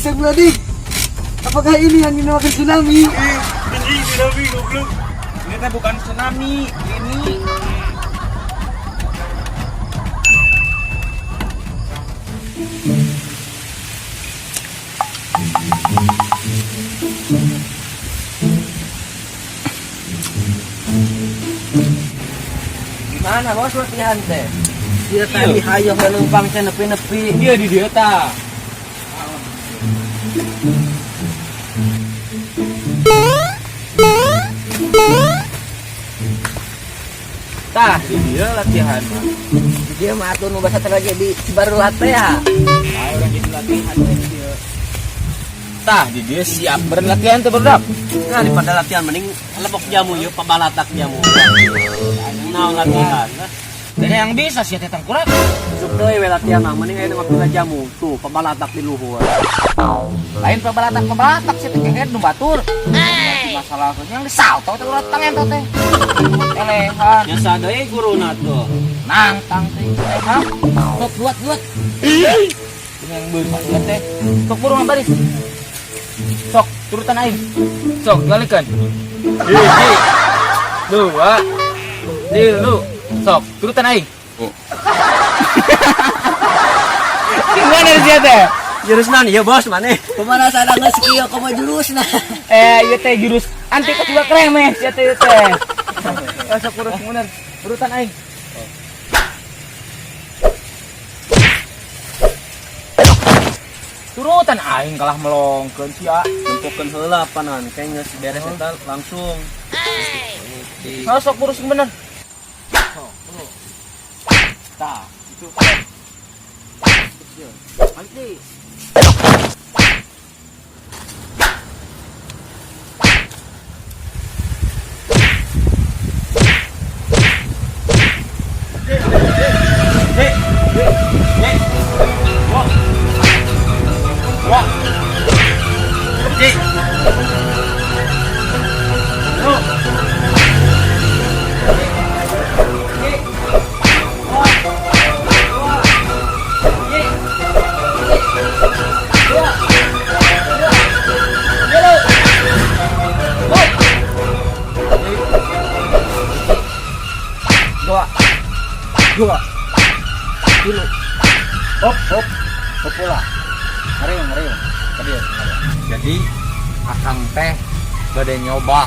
Sang Bladik. Apakah ini yang dinamakan tsunami? Ini tsunami, goblok. Ini teh bukan tsunami, ini. Gimana bos latihan teh? Dia tadi hayoh numpang teh nepi-nepi. Iya di dia ta. Tah, di dia latihan. Dia mah atuh nu basa tragedi Cibarulat teh ya. Nah, orang jadi latihan teh di dia. Tah, di dia siap berlatihan teh berdak. Nah, daripada latihan mending lebok jamu yuk, pabalatak jamu. Nah, latihan. Dan yang bisa sih teh tangkurak. Masuk deui we latihan mah, mending aya nu jamu. Tuh, pabalatak di luhur. Lain pabalatak pabalatak sih teh kehed nu batur. Masalah yang disalto teh urat tangan teh. Elehan. Nya deui guruna tuh. Nangtang teh. Hah? Sok buat buat. Ini yang beuh teh. Sok burung baris. Sok turutan aing. Sok galikeun. Hiji. Dua. Tilu. Sok turutan aing. Gimana sih teh? Jurus naon ieu bos maneh? Pemanasan geus kieu komo jurusna. Eh, ieu teh jurus anti ketua kremes ieu teh ieu teh. Sok urut bener. Urutan aing. Turutan aing kalah melongkeun sia. Nempokeun heula panan, kayak geus beres eta langsung. Nah, sok urus bener. Sok, urus. Tah, itu. Balik deui. Dua. Hiji. Lu. Hiji. Dua. Dua. Hiji. Dua. Dua. Tilu. Hop. Dua. Dua. Tilu. Hop, hop. Hop pula. Ngeriung, ngeriung. Tadi ya. Jadi akang teh bade nyoba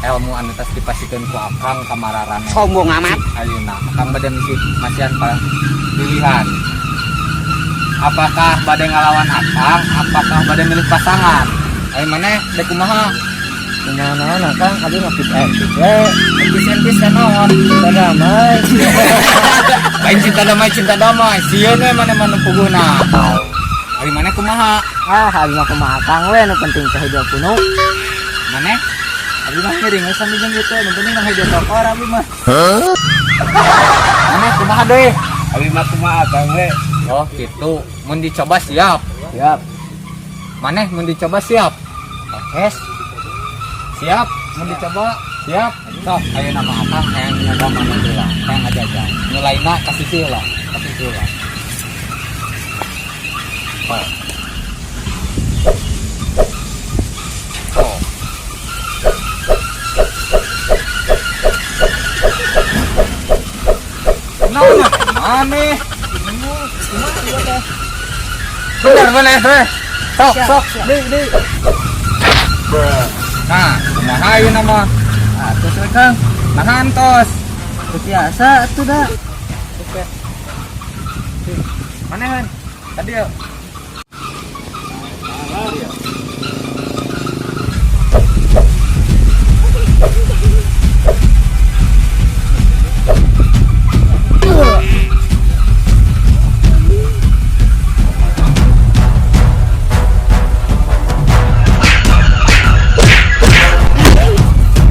ilmu anu tos dipasikeun ku akang ka mararaneh. Sombong amat. Ayeuna akang bade misi masihan pilihan. Apakah bade ngalawan akang, apakah bade milih pasangan? Ayo maneh dek kumaha? Kumaha Kang, abi mah peace and peace we. Peace and peace naon? Cinta damai. Lain cinta damai cinta damai. Sieun we maneh mah nu puguhna. Ari maneh kumaha? Ah, abi mah kumaha Kang we nu penting teh hijau punuk. Maneh? Abi mah miring we sami jeung kitu, nu penting mah hijau tokor abi mah. Maneh kumaha deui? Abi mah kumaha Kang we? Oh, gitu. Mun dicoba siap. Siap. Maneh mun dicoba siap. Kes. Siap, mun dicoba siap. Sok, ayo nama akang hayang nyoba mana heula. Hayang ngajajal. Nu lainna kasih sih lah, kasih sih lah. Oh. Oh. Nah, maneh? Bener, bener, bener. Sok, sok. Deui, deui. Nah, kumaha ieu nama? Ah, terus we Kang. Nahan tos. Teu biasa atuh da. Oke. Mana Han? Tadi yuk.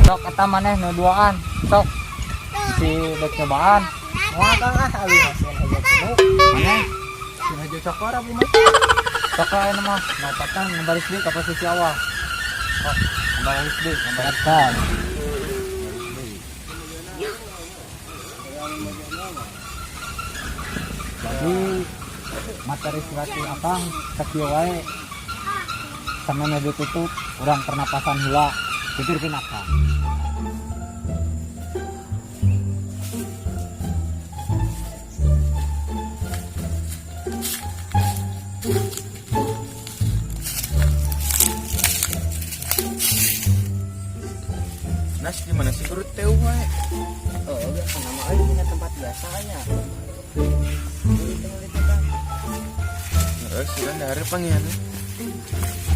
Sok eta maneh nu duaan. Sok. Si dek cobaan. Moal Kang ah, abi mah sieun hijau punuk. Maneh? Sieun hijau cokor abi mah. Sok aya mah. Nu patang baris deui ka posisi awal. Sok, baris deui, baris. Kang. Jadi materi silat akang sakieu wae. Samemeh ditutup, urang pernapasan heula, pikirkeun akang. Nas di mana sih guru teu wae? Oh, biasa nama euy dina tempat biasa nya. Itu kan. Heeh, sudah dahar panggihan.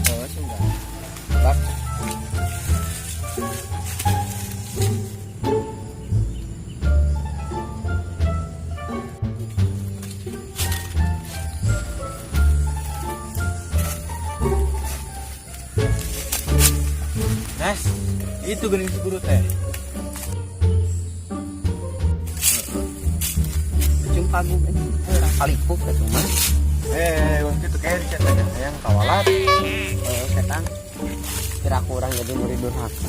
Oh, sudah. Bak. Nas, itu geuning si guru teh. Cium pagug anjing. Urang kalipuk atuh mah. Eh, waktu itu kayak dicatanya hayang kawalat. Eh, ketang. Kira aku urang jadi murid durhaka.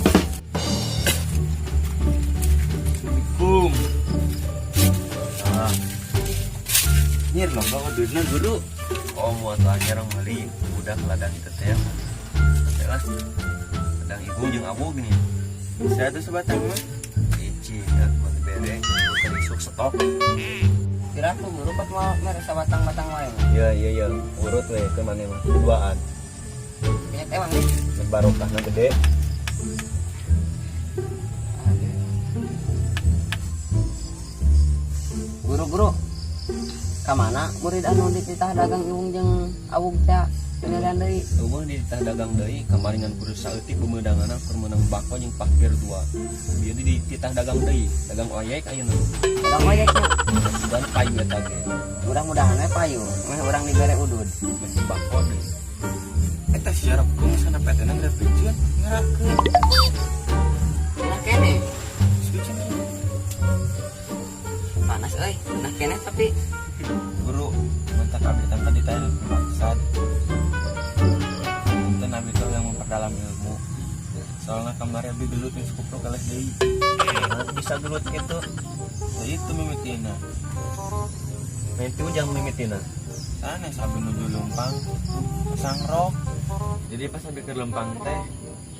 Assalamualaikum. Ah. Nyir lomba kuduna guru. Oh, mau tanya orang beli budak ladang itu teh. Teh lah. Ladang ibu jeung abu gini. Saya tuh sebatang mah. Ici, ya, buat bere, buat isuk stok. Kira aku guru pat mau mere sabatang-batang wae. Iya, iya, iya. Urut we ke mana mah? Duaan. Banyak emang nih. Barokahna gede. Guru-guru, kamana murid anu dititah dagang iwung jeung awug teh penilaian deui? Eueuh dititah dagang deui kamari ngan kudu saeutik bemedanganna keur meunang bako jeung pakir dua. Bieu di dititah dagang deui, dagang oyek ayeuna. Dagang oyek nya. Dan payu eta ge. Mudah-mudahan we payu, meh urang dibere udud. Meh bako deui. Eta si Arab kumis kana petena ngarepikeun, ngerakeun. Nah kene, Suci. panas euy. Nah kene tapi Guru, mentak abdi tanpa ditanya maksad. Punten abdi teh yang memperdalam ilmu. Soalnya kemarin abdi gelut jeung sekupluk kalih deui. Nah, bisa gelut gitu. Ya itu mimitina. Mimiti jangan mimitina. Sanes abdi nuju lempang sangrok. Jadi pas abdi keur lempang teh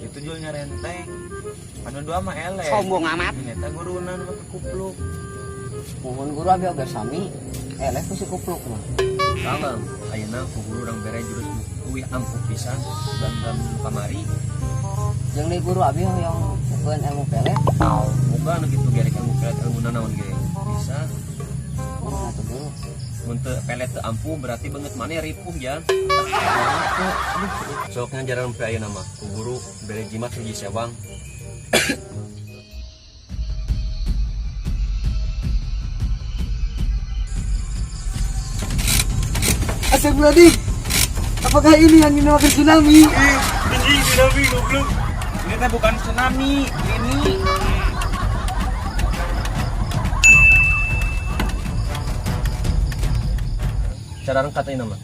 itu jul nyarenteng. Anu dua mah eleh. Sombong amat. Ini eta guruna nu make kupluk. Mohon guru abi oge sami eleh ku si kupluk mah. Kalem, ayeuna ku guru urang bere jurus leuwih ampuh pisan bantan kamari. Jeung deui guru abi hoyong bukeun ilmu pelet. Boga anu kitu gerek ilmu pelet ilmu naon ge. Bisa. Kumaha atuh guru? Mun teu pelet teu ampuh berarti beungeut maneh ripuh jan. Sok ngajaran pe ayeuna mah ku guru bere jimat hiji sewang. Astagfirullahaladzim. Apakah ini yang dinamakan tsunami? Ini tsunami goblok. Ini teh bukan tsunami, ini Cara rengkat ini mah.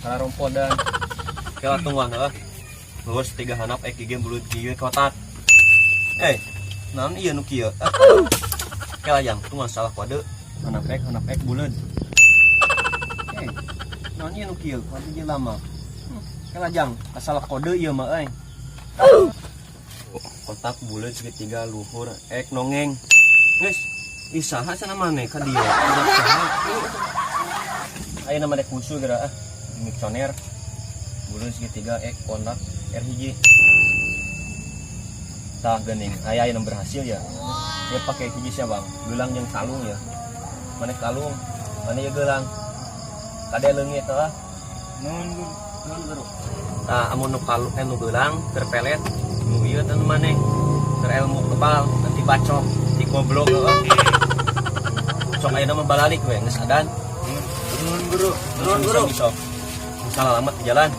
Cara rompodan. Kela tungguan heuh. Lurus tiga hanap ek gigi bulut gigi kotak. Naon ieu nu kieu? Kela jang, tungguan salah kode. Hanap ek buleud. Naon ieu nu kieu? Kode ieu lama. Kela jang, salah kode ieu mah euy. Kotak buleud segitiga luhur ek nongeng. Geus, ih saha cenah maneh ka dieu? Budak saha? Ayeuna mah dek musuh geura ah. Miksoner. Buleud segitiga ek kontak R hiji. Tah geuning, aya anu berhasil ya. Dia pakai hiji sia Bang, gelang jeung kalung ya. Maneh kalung, maneh ieu gelang. Kade leungit teh. Nuhun guru. Nuhun guru. Tah amun nu kalung nu gelang keur pelet, nu ieu teh nu maneh keur ilmu kebal, nanti bacok, di goblok heuh. Sok ayeuna mah balalik we geus adan. Nuhun guru. Nuhun guru. Salah alamat di jalan.